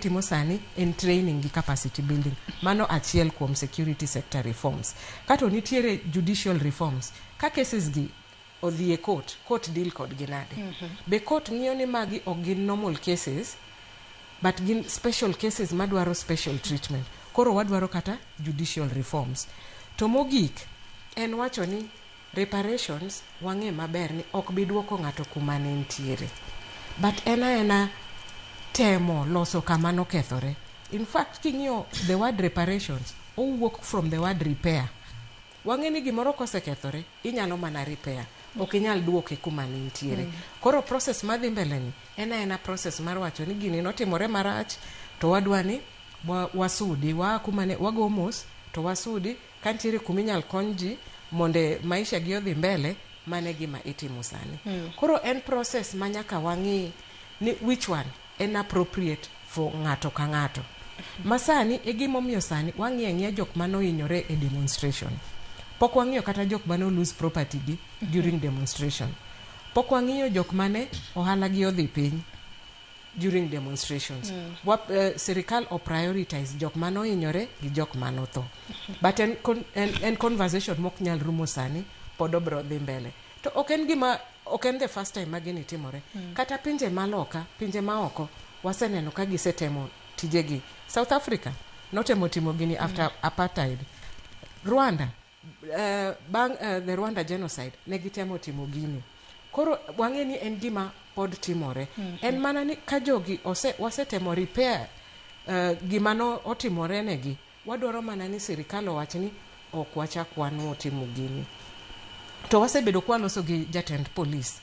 gitimo sani en training gi capacity building. Mano achiel kuom security sector reforms. Kato nitiere judicial reforms. Ka cases gi odhi e court, court deal kodgi nade? Be court ng'iyo ni magi ok gin normal cases, but gin special cases madwaro special treatment? Koro wadwaro kata judicial reforms. To mogik en wacho ni reparations, wang'e maber ni ok bi duoko ng'ato kuma ne nitiere, but en aena temo loso kama nokethore. In fact, king'iyo the word reparations, owuok from the word repair. Wang'e ni gimoro kosekethore, inyalo mana repair, ok inyal duoke kuma ne nitiere. Koro process madhi mbele ni en aena process mar wacho ni gini notimore marach, to wadwa ni wasudi waa kuma ne wago mos, to wasudi ka nitiere kuma inyal kony ji mondo maisha gi odhi mbele. Mane gima itimo sani. Koro en process ma nyaka wang'i ni which one en appropriate for ng'ato ka ng'ato. Ma sani e gimomiyo sani wang'iyo ang'iya jok manohinyore e demonstration. Pok wang'iyo kata jok mane lose property gi during demonstration. Pok wang'iyo jok mane ohala gi odhi piny during demonstrations. Sirikal o prioritize jok manohinyore gi jok manotho. But en conversation mok nyal rumo sani, pod obro dhi mbele. To ok en gima, ok en the first time ma gini timore. Kata pinje maloka, pinje maoko, waseneno ka gisetemo tijegi. South Africa notemo timo gini after apartheid. Rwanda, bang' the Rwanda genocide, ne gitemo timo gini. Koro wang'e ni en gima pod timore. En mana ni ka jogi wasetemo repair gima no otimore negi, wadwaro mana ni sirikal owach ni ok wachak wanuo timo gini. To wasebedo kwaloso gi jatend polis.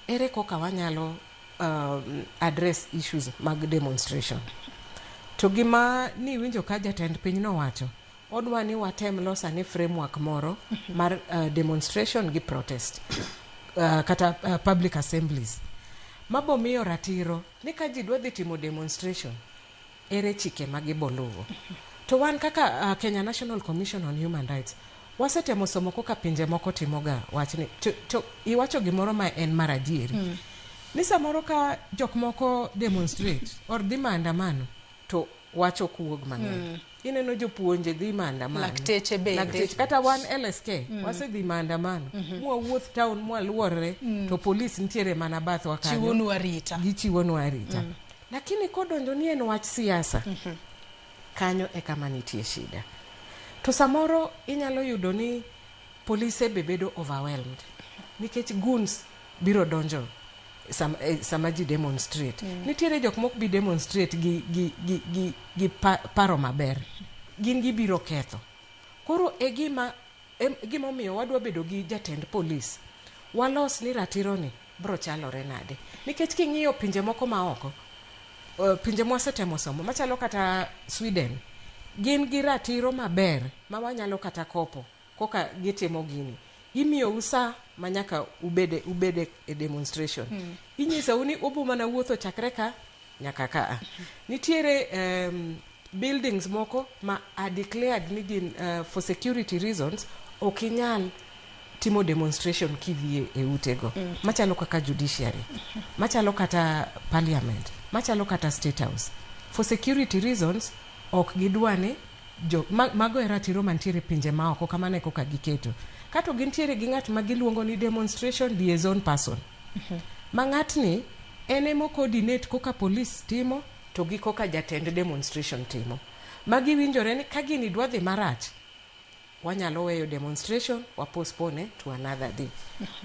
Ere koka wanyalo address issues mag demonstration? To gima niwinjo ka jatend piny nowacho, odwa ni watem loso ane framework moro mar demonstration gi protest, kata public assemblies, mabo miyo ratiro ni ka ji dwa dhi timo demonstration, ere chike ma giboluwo. To wan kaka Kenya National Commission on Human Rights, wasetemo somo koka pinje moko timoga wachni. To iwacho gimoro ma en mar adieri, ni samoro ka jok moko demonstrate or dhi maandamano, to wach ok wuog mang'eny. Ineno jopuonje dhi maandamano. Lakteche bende. Lakteche, kata wan LSK wasedhi maandamano, mwawuoth town, mwaluorre, to polis nitiere mana bathwa kanyo. Chiwonwa arita. Gichiwonwa arita. Lakini kodonjo ni en wach siasa, kanyo e kama nitie shida. To samoro inyalo yudo ni polise be bedo overwhelmed nikech goons biro donjo sama ji demonstrate. Nitiere jok mok bi demonstrate gi paro maber, gin gibiro ketho. Koro e gima gimomiyo wadwa bedo gi jatend polis, walos ni ratiro ni bro chalore nade, nikech king'iyo pinje moko ma oko, pinje mwasetemo somo machalo kata Sweden, gin gi ratiro maber ma wanyalo kata kopo koka gitimo gini. Imiyou sa ma nyaka ubede e demonstration. Inyisou ni ubu mana wuotho chakre ka nyaka kaa. Nitiere buildings moko ma are declared ni gin for security reasons ok inyal timo demonstration kidhi e utego, machalo kaka judiciary, machalo kata parliament, machalo kata State House. For security reasons ok gidwa ni jo mago e ratiro mantiere pinje maoko. Kamano e koka giketo. Kato gintiere gi ng'at ma giluongo ni demonstration liaison person, ma ng'atni en emo coordinate koka police timo to gi koka jatend demonstration timo, ma giwinjore ni ka gini dwa dhi marach, wanyalo weyo demonstration, wa postpone to another day.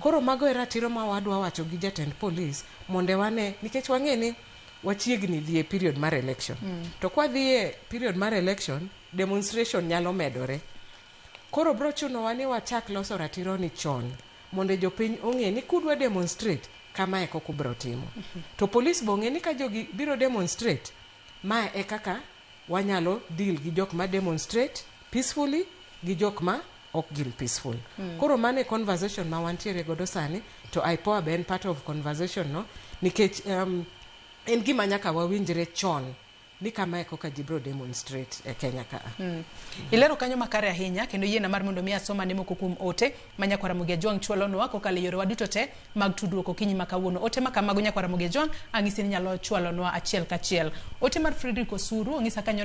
Koro mago e ratiro ma wadwa wacho gi jatend police mondo wane, nikech wang'e ni wachiegni dhi e period mar election. To kwadhi e period mar election, demonstration nyalo medore. Koro bro chunowa ni wachak loso ratiro ni chon mondo jopiny ong'e ni kudwa demonstrate, kamae e kaka ubro timo. To police bo ong'e ni ka jogi biro demonstrate, mae e kaka wanyalo deal gi jok ma demonstrate peacefully gi jok ma ok gin peaceful. Koro mano e conversation ma wantiere godo sani. To IPOA be en part of conversation no, nikech en gima nyaka wawinjre chon. Ni kamae koka ji bro demonstrate e Kenya ka. Ilero kanyo makare ahinya kendo yiena mar mondo mi asoma ne moko kuom ote ma nyakwar Ramogi Ajwang' chwalonwa kokalo e yorewa duto te mag tudruok okinyi ma kawuono. Ote ma kamago, nyakwar Ramogi Ajwang', ang'isi ni nyalo chwalonwa achiel kachiel. Ote mar Frederick Osuru ong'isa kanyo.